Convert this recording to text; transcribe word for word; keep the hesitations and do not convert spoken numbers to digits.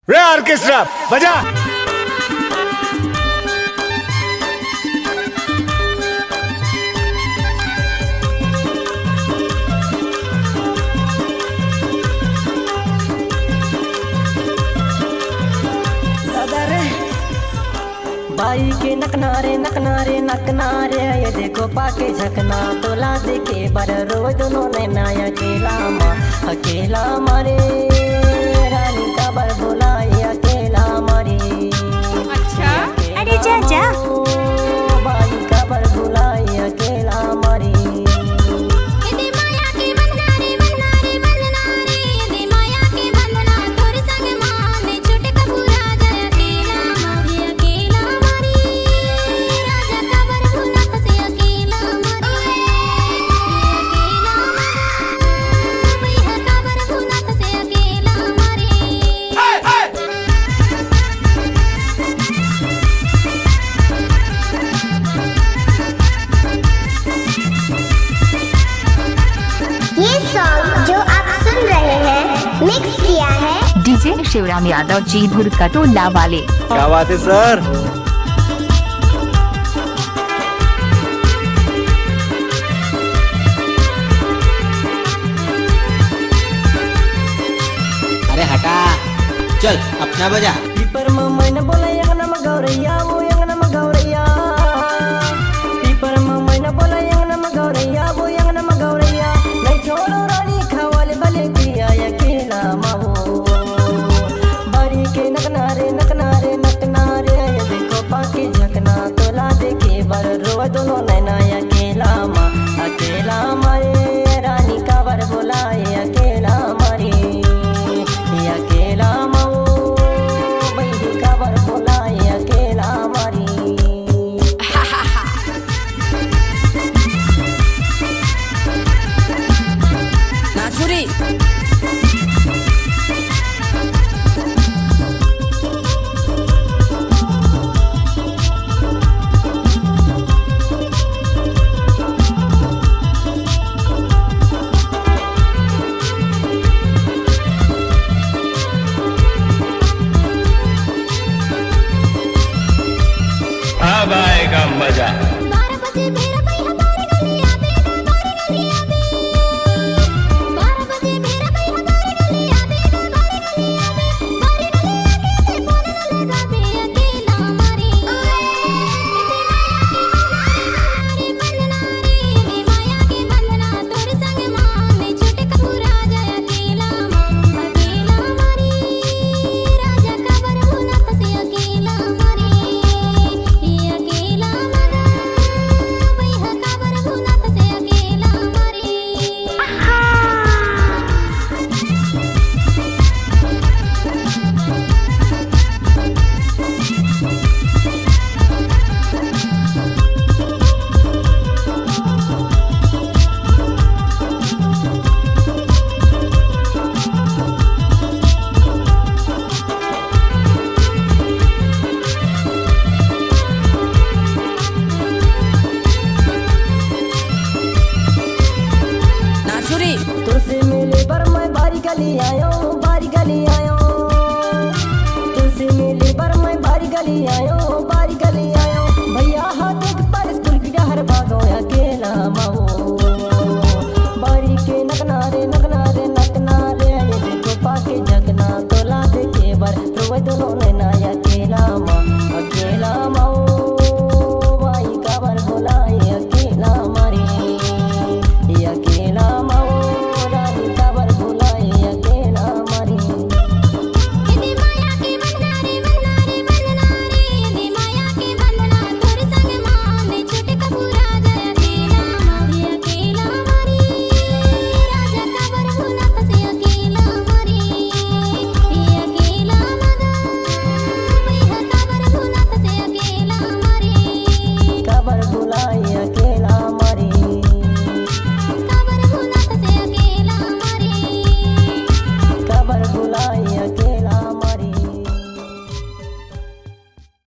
रे ऑर्केस्ट्रा, बजा। दादा रे, बाई के नकना रे, नकना रे, नकना रे, ये देखो पाके झकना, तोला देखे बर रोए दोनों नैना अकेला मा, अकेला मा रे, रानी काबर बुलाए अकेला मा रे। अच्छा। अरे जा, जा। बाई काबर बुलाए अकेला मा रे। ये सॉन्ग जो आप सुन रहे हैं, मिक्स किया है डीजे शिवराम यादव जी, भुरकटोला वाले। क्या बात है सर। अरे हटा, चल अपना बजा। पीपर म मैना बोला, अंगना म गौरैया, वो अंगना म गौरैया। पीपर म मैना बोला, अंगना म गौरैया, वो अंगना म गौरैया। नहीं छोड़ो रानी खवाले बले किया अकेला मा वो। बारी के नकना रे, नकना रे, नकना रे, ये देखो पाके झकना, तोला देखे बर रोए दोनों नैना अकेला मा, अकेला मा रे, रानी काबर बोलाए अकेला मा रे, अकेला मा वो, बहिनी काबर बोलाए अकेला मा रे। नाचुरी। अब आएगा मजा। नाचुरी। तुलसी मिली बर मैं बारी गली आयो, बारी गली आयो। तुलसी मिली बर मैं बारी गली आयो, बारी गली आयो। भैया हाथ एक पर स्कूल की डहर भागो अकेला माओ। बारी के नकना रे, नकना रे, नकना रे, ये देखो पाके झकना, तोला देखे बर रोए दोनों नैना अकेला मा, अकेला माओ। बाई काबर बोलाए अकेला मारे, ये अकेला माओ। रानी काबर बोलाए अकेला मारे। काबर बुलाए